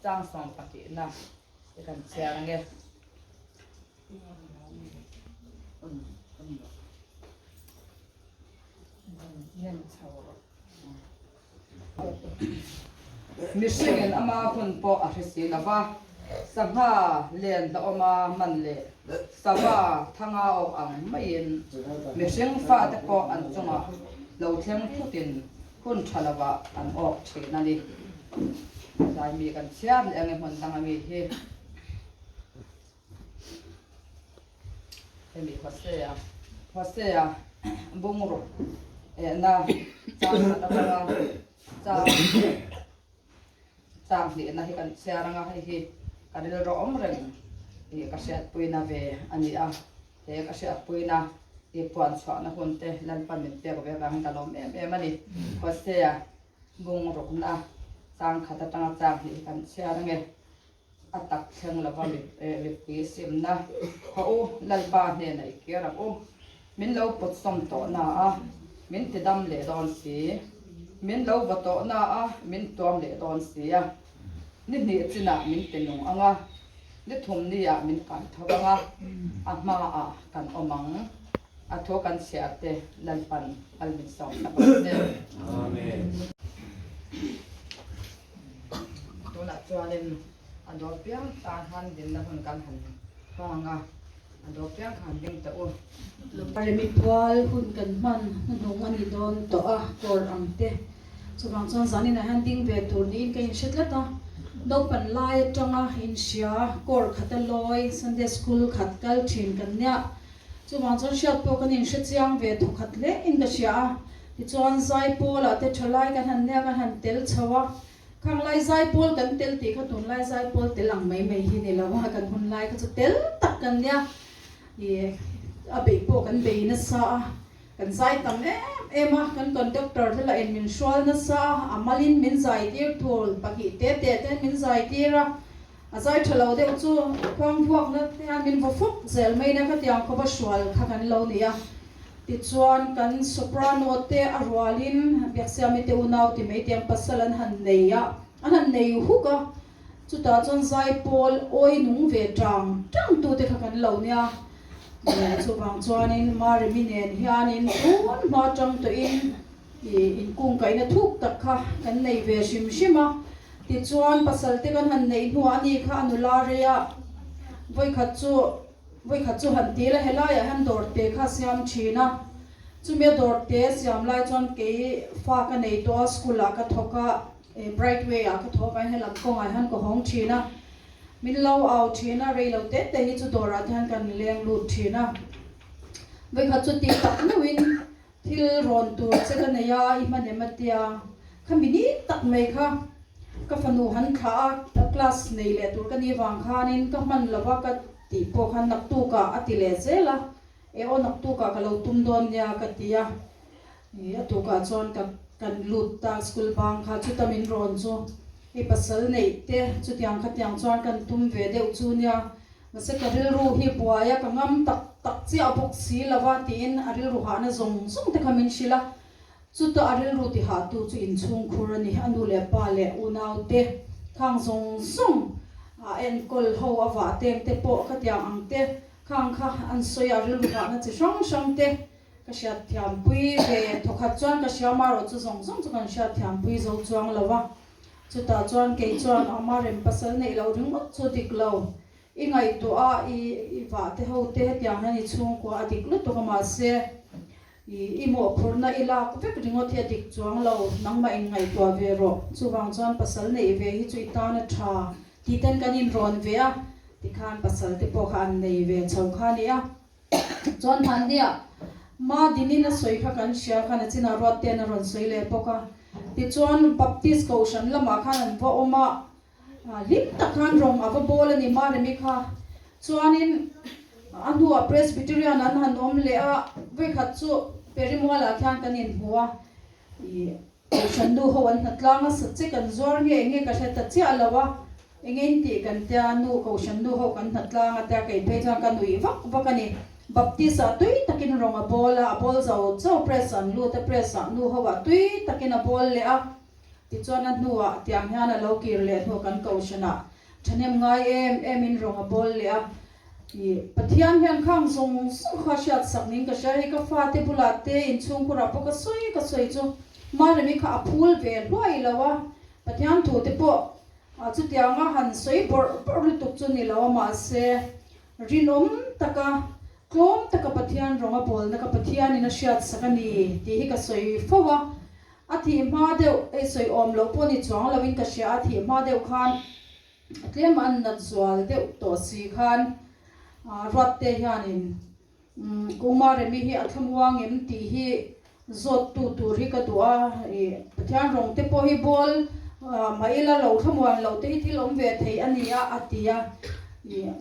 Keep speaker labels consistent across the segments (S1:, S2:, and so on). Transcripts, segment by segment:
S1: Chang sawm pahnihna hi kan chhiar ang e. Mihringin ama hun pawh a hre si lo va, sangha len hlauhawma man leh sava thanga awk ang maiin mihring fate pawh an chungah lo thleng phutin hun tha lovah an awk thin a ni. Tlai mi kan chhiar leh ang e hmun danga mi hi. Hemi Hosea, Hosea bungruk ehna chang khat atanga chang chang hnihna hi kan chhiar anga hei hi ka rilru awm reng ih ka hriatpuina ve a ni a, he ka hriatpuina ih puan chhuahna hun te Lalpan min pek ve avangin ka lawm em em a ni. Hosea bungrukna chang khat atanga chang hnih hi kan chhiar ange. A tak thleng lova mipui simna haw u, Lalpa hnenah i kir ang u. Min lo pawt sawm tawh na a, min ti dam leh dawn si. Min lo va tawh na a, min tuam leh dawn si a. Ni hnih chinah min ti nung ang a, ni thum niah min kai tho ang a, a hmaah kan awm ang. A thu kan chhiar te Lalpan al min sawm sak ang che.
S2: Amen.
S1: Tunah chuanin a dawr piang tan han dinna hun kan han hmang a, a dawr piang kha han ding teh u.
S3: Remi pual hun kan hman hnuhnung a ni dawn tawh a, kawr ang te. Chuvang chuan zaninah hian ding ve tur niin ka inhre tlat a, naupan lai atanga inhria kawr khata lawi Sunday School khat kal thin kan nia. Chuvang chuan hriat pawh kan inhre chiang ve thawkhat hle in ka hria a, tichuan Zaipawlah te thalai kan han nia kan han tel chho a, khang lai Zaipawl kan tel tih kha tunlai Zaipawl tel ang mai mai hi ni lo a, kan hun lai kha chu tel tak kan nia, ih a beih pawh kan bei nasa a, kan zai tam em em a, kan conductor te lah in min hrual nasa a, a malin min zai tir thul pahnih te te ten min zai tir a. A zai tha lo deuh chu khuang vuakna te hian min vaw fawk zel mai nia khatiang khawpa hrual kha kan lo ni a. Tichuan kan soprano te a rualin Biaksiami te unau ti mai tiang pasal an han nei a, an han nei huk a. Chutah chuan zaipawl awi nung ve tang tang tute kha kan lo nia. Chuvang chuanin Maremi nen hianin tun hma tang tawhin I inkungkaihna thuk tak kha kan nei ve hrim hrim a, tichuan pasal te kan han neih hnuah a ni kha a nula rei a, vawikhat chu vawikhat chu han til a, helaiah hian dawr te kha siam thin a, chumi a dawr te siam lai chuan kei fa ka nei tawh a, school ah ka thawk a, Bright Way ah ka thawk a, helam kawngah hian ka hawng thin a, min lo au thin a, rei lo te te hi chu dawrah te hian kan leng lut thin a, vawikhat chu tih tak meuhin Thil rawn tur che ka nei a, i hman em a tia. Khami ni tak mai kha ka fanu han thlah a, ka class nei leh tur ka ni vang khanin ka hman lo va ka tih pawh khan naktukah a ti leh zel a, e aw naktukah ka lo tum dawn nia ka ti a. Ih a tukah chuan ka kan lut ta school bang kha chuta min rawn chu i pasal neih te chutiang khatiang chuan kan tum ve deuh chu nia. Mahse ka rilru hi buai a, ka ngam tak tak chiah bawk si lo va tiin a rilru hahna zawng zawng te kha min hrilh a. Chuta a rilru ti hahtu chu inchhungkhur a ni, a nu leh pa leh unau te khang zawng zawng a enkawl ho a vah teng te pawh khatiang ang te khang kha an sawi a, rilru hahna chi hrang hrang te ka hriatthiampui ve thawkhat chuan ka hria amaherawh chu zawng zawng chu kan hriatthiampui zo chuang lo va. Chutah chuan kei chuan ama rem pasal neih loh ringawt chu dik lo. I ngaihtuah a, i i vah te ho te hetiang hian i chhungkua a dik lutuk a mahse i i mawhphurhna i lak vek ringawt hi a dik chuang lo, nangmah in ngaihtuah ve rawh. Chuvang chuan pasal neih ve hi chu i tan a tha tih ten kan inrawn ve a, tikhan pasal te pawh kha an nei ve chho kha a ni a. Chuan hmannia Ma Dinin a sawi kha kan hria khan a chinah ruat ten a rawn sawi leh bawk a. Tichuan Baptist Kohhran lamah khan an va awm a, hlim tak khan rawng a va bawl a ni Ma Remi kha. Chuanin a hnuah Presbyterian an han awm leh a, vawikhat chu Perimualah khian kan inhmu a, ih Kohhran nu ho an hnatlang a, sa che kan zuar nge enge ka hre ta chiah lo a, enge in tih kan tia nu Kohhran nu ho kan hnatlang a tia kei phei chuan ka nuih vak vak a ni. Baptist ah tui takin rawng a bawl a, a bawl zo zo press an lut a, press ah nu ho ah tui takin a bawl leh a. Tichuan a hnuah tiang hian a lo kir leh hnuah kan kohhranah thahnem ngai em em in rawng a bawl leh a. Ih, Pathian hian khang zawng zawng kha hriat sak ning ka hria hei ka fate bulah te inchhungkhurah pawh ka sawi ka sawi chu Maremi kha a phul ve hluai lo a, Pathian thu te pawh chutianga han sawi bawrh bawrh lutuk chu ni lo a mahse rinawm taka tlawm taka Pathian rawng a bawlna kha Pathianin a hriat sak a ni tih hi ka sawi fo a, a thih hma deuh ei sawi awm loh pawh ni chuang loin ka hria a thih hma deuh khan Tlem an nat zual deuh tawh si khan Ruatte hianin Kumaremi hi a thlamuang em tih hi zawttu tur hi ka duh a, Pathian rawng te pawh hi bawl mah ila lo thlamuan loh te hi thil awm ve thei a ni a a ti a,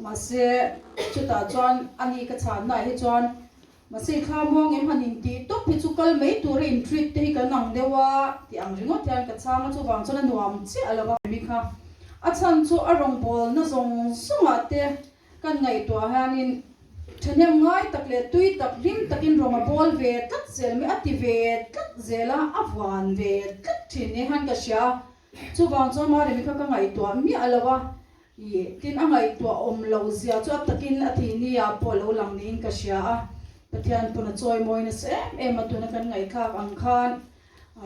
S3: mahse chutah chuan ani ka chhannaah hi chuan Mahse i thla muang em han intih tawp hi chu kal mai tura in treat te hi kan ang deuh a tih ang ringawt hian ka chhang a, chuvang chuan a nuam chiah lo a. Mi kha a chhan chu a rawngbawlna zawng zawngah te kan ngaihtuah hianin thahnem ngai tak leh tui tak hlim takin rawng a bawl ve tlat zel mai, a ti ve tlat zel a, a vuan ve tlat thin ni hian ka hria a, chuvang chuan Maremi kha ka ngaihtuah miah lo a. Ih, tin a ngaihtuah awm lo zia chu a takin a thih ni ah pawh lo lang niin ka hria a, Pathian pawn a chawi mawi nasa em em a, tuna kan ngaihthlak ang khan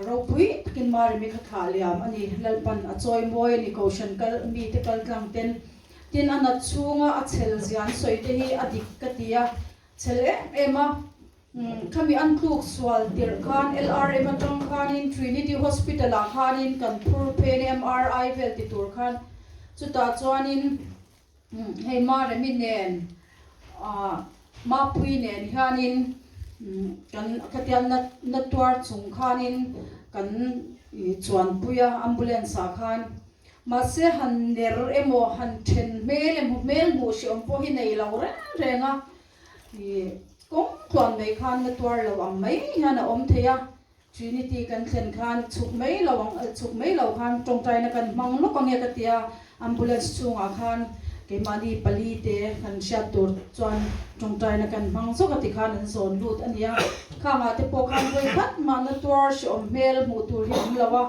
S3: ropui takin Maremi kha thlah liam a ni, Lalpan a chawi mawi a ni Kohhran kal mite kal tlang ten, tin a nat chhunga a chhel zia an sawi te hi a dik ka ti a, chhel em em a. Khami an tluk sual tirh khan LRM atang khanin Trinity Hospital ah khanin kan phur phen MRI vel ti tur khan chutah chuanin hei Maremi nen Mapui nen hianin kan khatiang na tuar chung khanin kan chuanpui a ambulance ah khan mahse han ner emaw han then hmel emaw hmel hmuh hreawm pawh hi nei lo reng reng a. Ih, kawng tluan mai khan na tuar lo ang mai hian a awm thei a, Trinity kan thlen khan chhuk mai lo ang, chhuk mai lo khan tawngtaina kan hmang lawk ange ka tia, ambulance chhungah khan keimahni pali te kan hriat tur chuan tawngtaina kan hmang zawk a ti khan an zawn lut a nia, khangah te pawh khan vawi khat mah na tuar hrehawm hmel hmuh tur hi a awm lo a,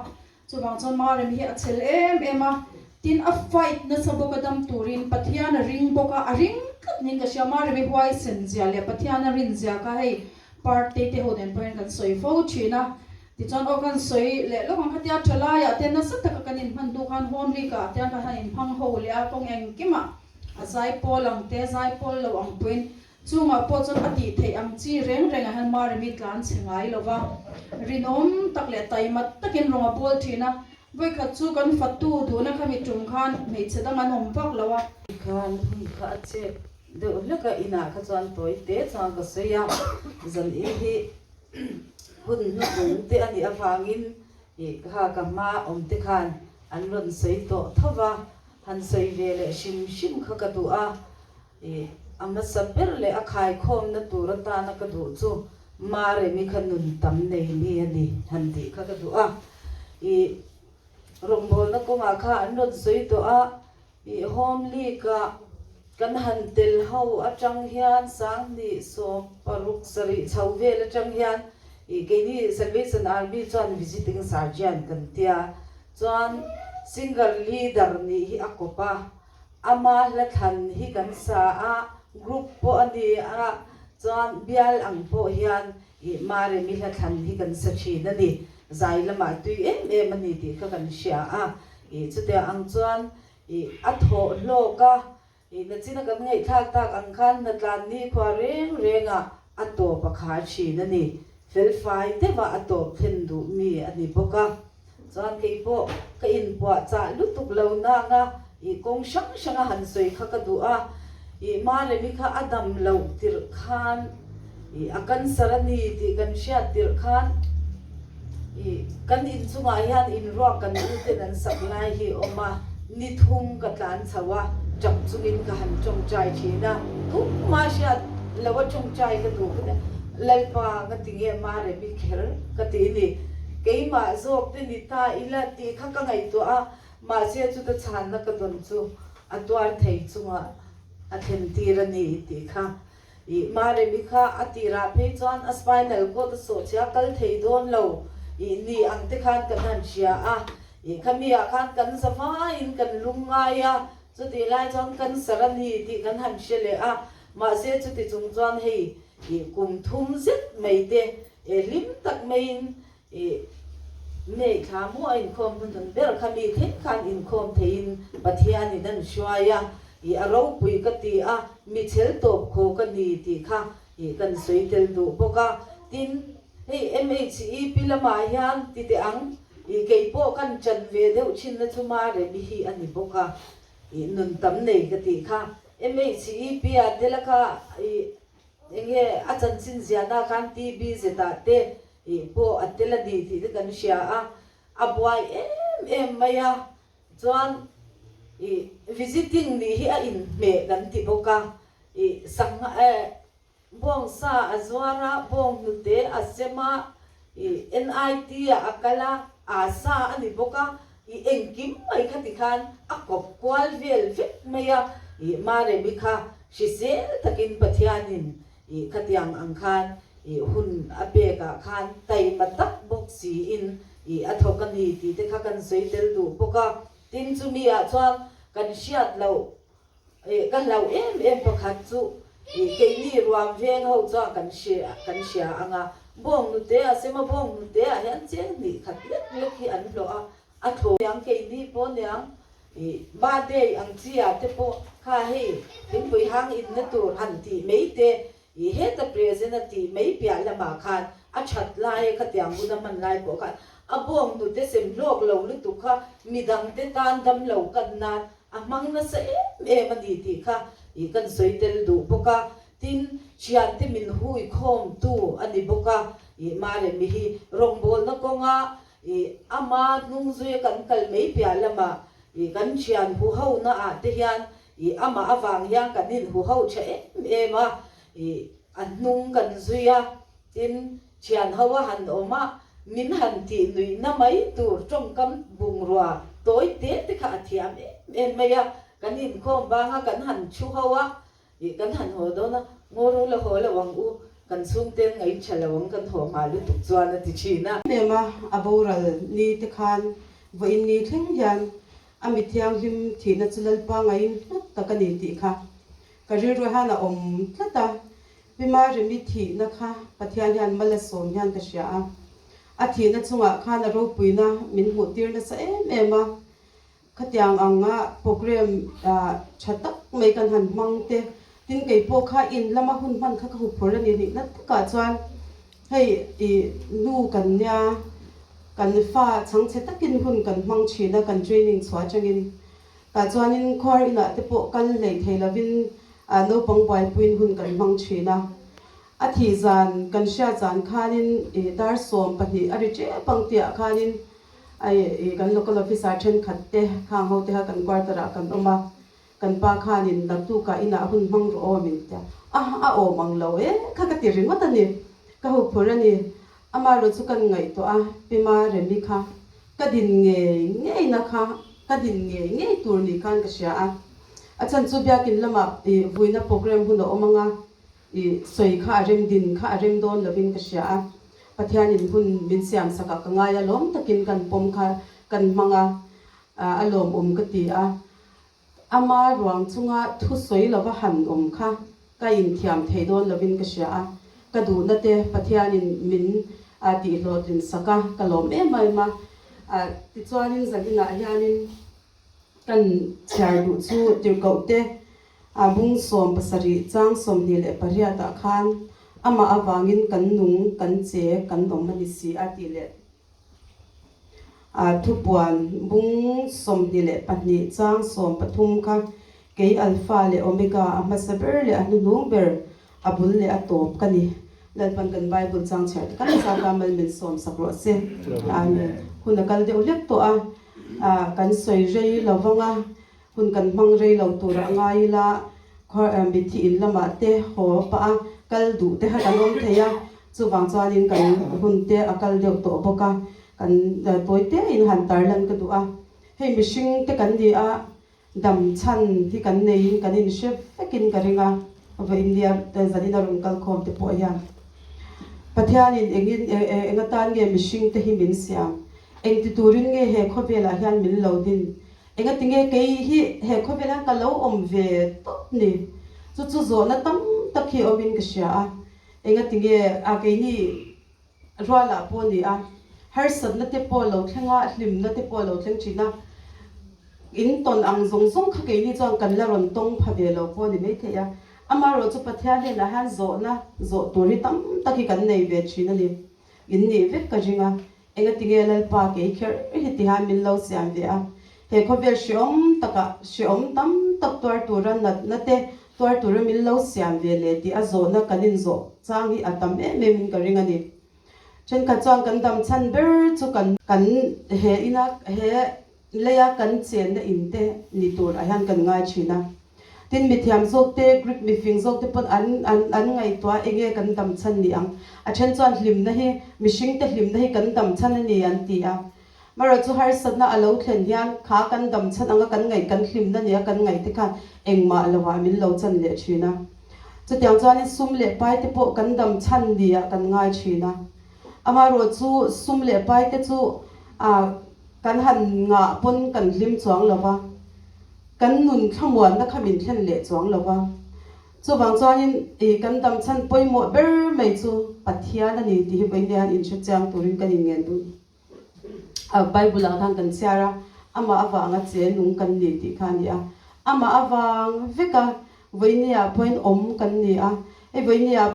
S3: Chuvang chuan Marem hi a chhel em em a, tin a fight nasa bawk a dam turin Pathian a ring bawk a, a ring tlat niin ka hria. Marem hi huaisen zia leh Pathian a rin zia kha hei part-te te ho nen pawhin kan sawi fo thin a. Tichuan aw kan sawi leh lawk ang khatia tha laiah te nasa taka kan inhman hnu khan home week-ah te hian kan han inhmang ho leh a, kawng engkimah a zaipawl ang te, zaipawl lo ang pawhin Chungah pawh chuan a tih theih ang chi reng rengah hian Maremi tlan chhe ngai lo va, rinawm tak leh taima takin rawng a bawl thin a. Vawikhat chu kan fatu duhna kha mi tum khan hmeichhe dang an awm vak lo a.
S2: Khan hun kha a chep deuh hlek a, inah kha chuan tawi te chuan ka sawi a, zan in hi hun hnuhnung te a nih avangin ih kha ka hma awm te khan an rawn sawi tawh tho va, han sawi ve leh hrim hrim kha ka duh a. I a hmasa ber leh a khaikhawmna tur atana ka duh chu Maremi kha nun tam nei mi a ni han tih kha ka duh a. I rawngbawlna kawngah kha an rawn sawi tawh a, i Home League-ah kan han tel ho atang hian 2000 70 chho vel atang hian i keini Salvation Army chuan Visiting Sergeant kan tia chuan Singer Leader nih hi a kawp a. Ama hla thlan hi kan sa a, group pawh a ni a, chuan bial ang pawh hian ih Maremi hla thlan hi kan sa thin a ni. Zai lamah tui em em a ni tih kha kan hria a, ih chutiang ang chuan ih a thawh hlawk a, ih nachina kan ngaihthlak tak ang khan hnatlan nikhua reng rengah a tawp a khar thin a ni. Felfai deuha a tawp thlen duh mi a ni bawk a. Chuan kei pawh ka inpuah chah lutuk lo nang a, ih kawng hrang hrang a han sawi kha ka duh a, ih Maremi kha a dam loh tirh khan ih a cancer a ni tih kan hriat tirh khan ih kan inchungah hian inruak kan u ten an sak lai hi awm a, ni thum ka tlan chho a, tap chungin ka han tawngtai thin a, tumah hriat lo a tawngtai ka duh ka ti a, Lalpa nga tinge Maremi kher ka ti ni. Keimah zawk te ni ta ila tih kha ka ngaihtuah a, mahse chuta chhanna ka dawn chu a tuar thei chungah a thlen tir a ni tih kha. Ih, Maremi kha a tirah phei chuan a spinal cord a sawh chhia kal thei dawn lo ih ni ang te khan kan han hria a. Ih khami ah khan kan za vaiin kan lung ngai a, chutih lai chuan cancer a ni tih kan han hre leh a, mahse chuti chung chuan hei ih kum thum zet mai te eh hlim tak maiin ih May thla maw a inkhawm hnuhnun ber kha mi thleng khan inkhawm theiin Pathianin an hruai a, ih a ropui ka ti a, mi chhel tawp khaw ka ni tih kha ih kan sawi tel duh bawk a, tin hei MHEP lamah hian ti teh ang ih kei pawh kan chan ve deuh thinna chu Maremi hi a ni bawk a, ih nun tam nei ka tih kha MHEP ah te la kha ih eng nge a chanchin ziahna khan TBZ ah te ih pawh a tel a ni tih te kan hria a, a buai em em mai a, chuan ih visiting nih hi a inhmeh kan ti bawk a, ih sangha eh bawngsa a zuar a, bawnghnute a sem a, ih NIT ah a kal a, aa sa a ni bawk a, ih engkim mai kha tikhan a kawp kual vel vek mai a, ih Maremi kha hrisel takin Pathianin Ih khatiang ang khan ih hun a pek ah khan taima tak bawk siin ih a thawk a ni tih te kha kan sawi tel duh bawk a. Tin chumi ah chuan kan hriat loh ih ka hlauh em em pakhat chu ih keini ruam veng ho chuan kan hre kan hria ang a, bawng nute a sema bawng nute ah hian cheng hnih khat lek lek hi an hlawh a, a thaw niang keini pawh niang ih birthday ang chi ah te pawh kha hei thingpui hang inna tur han tih mai te ih heta present a tih mai piah lamah khan a that lai a khatiang hun a hman lai pawh khan a bawng hnute sem hlawk lo lutuk kha midang te tan dam lo kan nan a hmang nasa em em a ni tih kha ih kan sawi tel duh bawk a tin thiante min hui khawm tu a ni bawk a ih Maremi hi rawngbawlna kawnga Ih, ama hnung zuia kan kal mai piah lamah ih kan thian huho na ah te hian ih amah avang hian kan in huho tha em em a, ih a hnung kan zui a, tin thian ho a han awm a, min han tih nuih na mai tur tawngkam bungrua tawi te te kha a thiam em em mai a, kan inkhawm banga kan han thu ho a, Ih kan han haw dawn a, ngaw ro la haw lo ang u, kan chhungten ngaih tha lo ang kan haw hma lutuk chuan a ti thin a.
S4: Em a, a boral ni te khan vawiin ni thleng hian a mi thianghlim thihna chu Lalpa ngaiin hlat tak a ni tih kha ka rilru hian a awm tlat a, Pi Maremi thihna kha Pathian hian mal a sawm hian ka hria a, a thihna chungah khan a ropuina min hmuhtir nasa em em a, Khatiang anga program tha tak mai kan han hmang te, tin kei pawh kha in lama hun hman kha ka huphur a ni nihna takah chuan hei i nu kan nia, kan fa chhangchhe takin hun kan hmang thin a, kan training chhuah atangin tah chuanin khuar inah te pawh kal hlei thei lovin naupang buaipuiin hun kan hmang thin a. A thih zan kan hriat zan khanin i dar 12 a ri tep ang tihah khanin Ai i kan local officer thenkhat te khang ho te kha kan quarter ah kan awm a, kan pa khanin naktukah inah hun hmang rawh aw min ti a, a a awm ang lo e kha ka ti ringawt a ni, ka huphur a ni, amaherawh chu kan ngaihtuah a, Pima Remi kha ka din ngei ngei na kha ka din ngei ngei tur ni khan ka hria a, a chhan chu biakin lamah i vuina program hun a awm ang a, I sawi kha a rem din kha a rem dawn lovin ka hria a, Pathianin hun min siam sakah ka ngai a, lawm takin kan pawm kha kan hmang a, a lawmawm ka ti a. Ama ruang chunga thu sawi lova han awm kha ka inthiam thei dawn lovin ka hria a, ka duhna te Pathianin min tihhlawhtlin sak a, ka lawm em em a. Tichuanin zaninah hianin Kan chhiar duh chu tirhkoh te a bung 17 chang 28 ah khan amah avangin kan nung, kan che, kan awm a ni si a tih leh a thupuan bung 22 chang 13 kha kei Alpha leh Omega a hmasa ber leh a hnuhnung ber a bul leh a tawp ka ni. Lalpan kan Bible chang chhiar te kan zat a mal min sawm sak rawh se. Amen. Hun a kal deuh hlek tawh a. Kan sawi rei lo vang a, hun kan hmang rei lo tur a ngai ila, mitthi in lamah te haw pah a, kal duh te kha kan awm thei a, chuvang chuanin kan hun te a kal deuh tawh bawk a, kan tawi te in han tarlan ka duh a. Hei mihring te kan ni a, dam chhan hi kan neiin kan inhre vekin ka ring a, vawiin nia zanin a rawn kal khawm te pawh hian Pathianin engin eng atan nge mihring te hi min siam? Engti turin nge he khawvelah hian min lo din? Engati nge kei hi he khawvel hian ka lo awm ve tawp ni? Chu chu zawhna tam tak hi awmin ka hria a. Engati nge a keini rualah pawh ni a, harsatna te pawh lo thleng a, hlimna te pawh lo thleng thin a, in tawn ang zawng zawng kha keini chuan kan la rawn tawng pha ve lo pawh a ni maithei a. Amaherawhchu Pathian hnenah hian zawhna zawh tur hi tam tak hi kan nei ve thin a ni. In nih vek ka ring a, engatinge Lalpa kei kher hi tihian min lo siam ve a, he khawvel hreawm takah hreawm tam tak tuar tura natna te tuar tura min lo siam ve leh tih a zawhna kan inzawh chang hi a tam em em in ka ring a ni. Thenkhat chuan kan dam chhan ber chu kan kan he ina he Leia kan chenna in te ni tur ah hian kan ngai thin a. Tin, mithiam zawk te, Greek mifing zawk te pawn an an an ngaihtuah eng nge kan dam chhan ni ang. A then chuan hlimna hi, mihring te hlimna hi kan dam chhan a ni an ti a. Marawh chu harsatna a lo thlen hian kha kan dam chhan anga kan ngaih kan hlimna nia kan ngaih te khan engmah lovah min lo chan leh thin a. Chutiang chuanin sum leh pai te pawh kan dam chhan niah kan ngai thin a. Amaherawh chu sum leh pai te chu ah Kan han ngah pawn kan hlim chuang lo va, kan nun thlamuanna kha min thlen leh chuang lo va. Chuvang chuanin i kan dam chhan pawimawh ber mai chu Pathian a ni tih hi vawiin hian inhre chiang turin kan inngen dun. A Bible-ah khan kan chhiar a, amah avanga che nung kan ni tih kha a ni a. Amah avang veka vawinia pawhin awm kan ni a, hei vawinia.